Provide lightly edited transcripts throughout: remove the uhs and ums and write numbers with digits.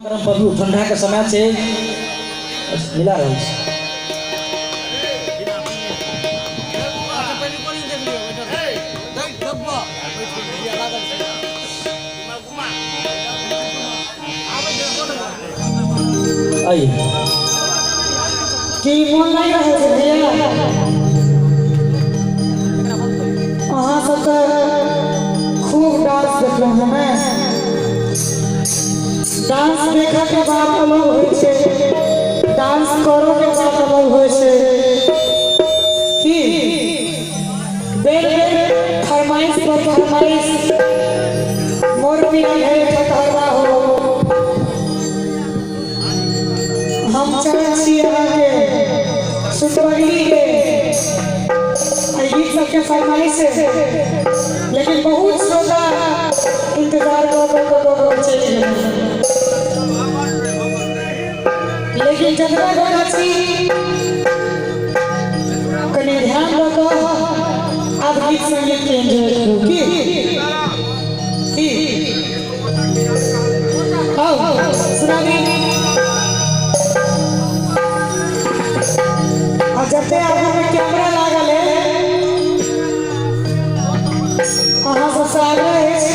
गरम पबू, ठंडा के समय छै, बस मिला रहल छै। आइए। की मोन लागि रहल छै भैया? अहाँ सब तऽ खूब डांस देखलहुँ हमे। डांस देखऽ के बात अलग होइ छै, डांस करऽ के बात अलग होइ छै। की बेर बेर फरमाइश पर फरमाइश, मोर पिया घरे फटहरवा हो। हम चाहै छी अहाँके सुतबगली के एहि गीत सबके फरमाइश है, लेकिन बहुत श्रोता इंतजार कऽ कऽ कऽ कऽ कऽ चलि गेल। लेकिन जतबा गोटा छी, कनि ध्यान दऽ कऽ आब गीत संगीत के एंजॉय करू। की की आउ सुनाबी। आ जते आगू में कैमरा लागल है, अहाँ सबसँ आग्रह अछि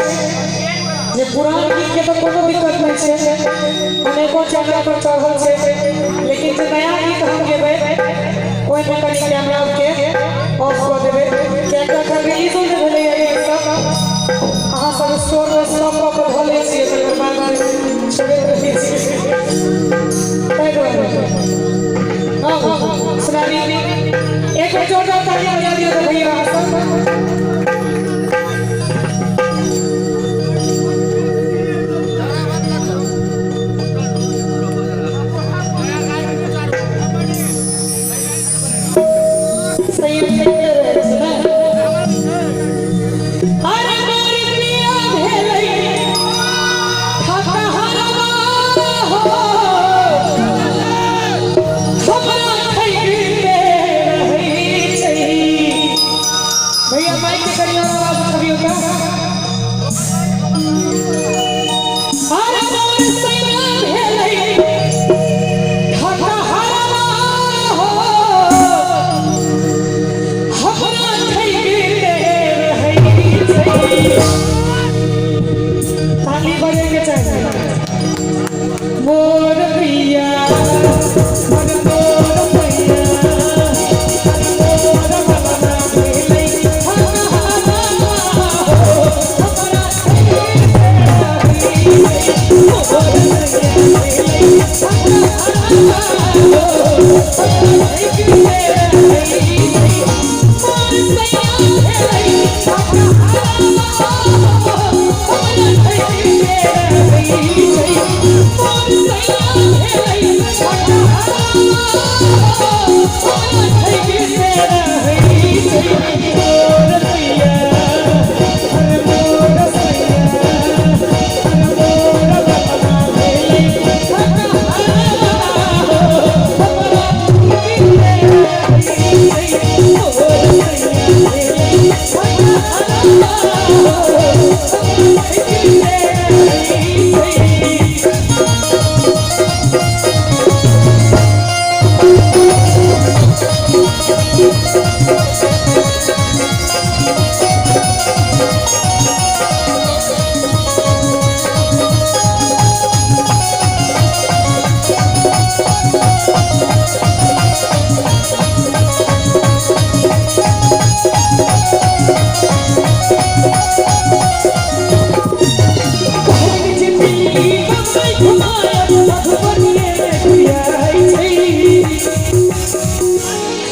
जे पुरान गीत के तऽ कोनो दिक्कत नहि छै, अनेको चैनल पर चढ़ल छै, लेकिन जे नया गीत हम गेबै, ओहिमे कनि कैमरा के ऑफ कऽ देबै, कियाकि अखन रिलीजो नहि भेलैए गीत सब। अहाँ सब स्टोर मे स्टॉक कऽ कऽ धऽ लै छियै, तकर बाद छोड़ैत रहै।